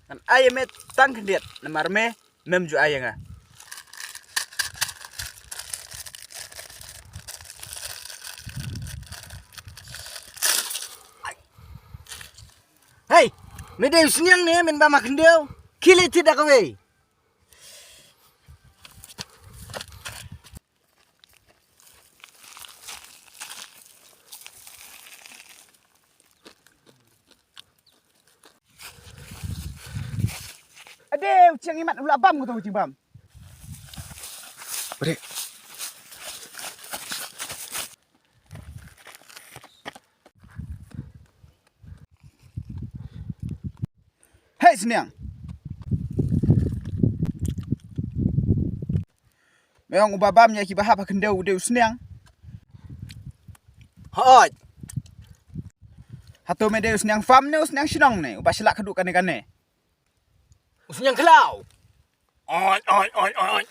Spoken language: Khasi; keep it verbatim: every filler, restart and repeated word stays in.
Ngan ai ïa me tang khyndiat namar me mem ju ai ïa nga. Hei, me dei u sniang ne men bam ha khyndew? Khie leit thied da kawei. Ade, u chiang imat u la bam ko to u jingbam. Ade. Hei sniang. Me ong uba bam ïa kiba hap ha khyndew u dei u sniang. Hooid. Hato me dei u sniang farm ne u sniang shnong ne uba shlak khadduh kane kane? U sniang khlaw. Oi, oi, oi, oi, oi.